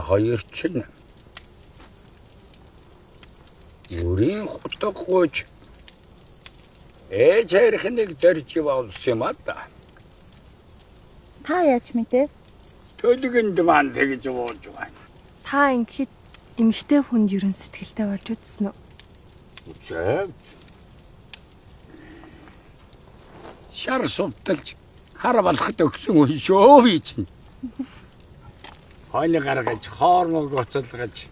Хоёр чинь бүрийн хутгагүйж ээж хайрхныг зорж явуулсан юм а да. Та яаж мэдээ? Төлгөнд маань тэгж ууж байна. Та ингэхэд эмэгтэй хүнд ерөн сэтгэлтэй болж үзсэн үү? Үзээ. Шар сувталж хар болоход өгсөн хүн шүү би чинь. Хойно гаргаж, хоормог буцалгаж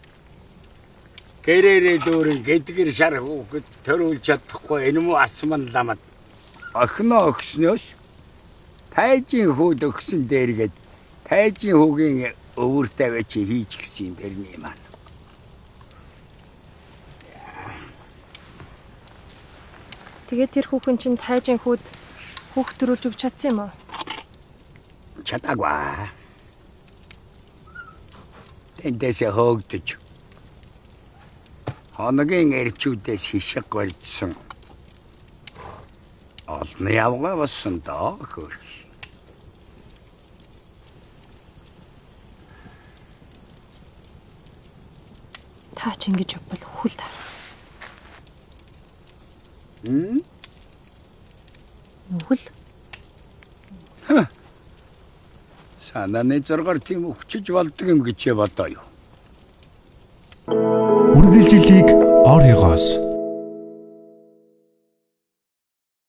гэрээрээ дүүрэн гэдгэр шар хүүхэд төрүүлж чадахгүй энэ муу асман ламад охиноо өгснөөс тайжин хүүд өгсөн дээргээд тайжин хүүгийн өвөр тавиа чи хийж гисэн юм тэрний маань. Тэгээд тэр хүүхэн чинь тайжин хүүд хүүхд төрүүлж өгч чадсан юм уу? Чадаагүй. Тэндээсээ хөөгдөж хоногийн эрчүүдээс хишиг горьдсон. Олон явгаа болсон доо хөрш. Та ч ингэж явбал үхэл таар. Хм? Үхэл. Санааны зоргоор тийм өвчөж болдог юм гэж бодоо юу. Үргэлжлэлийг Оригоос.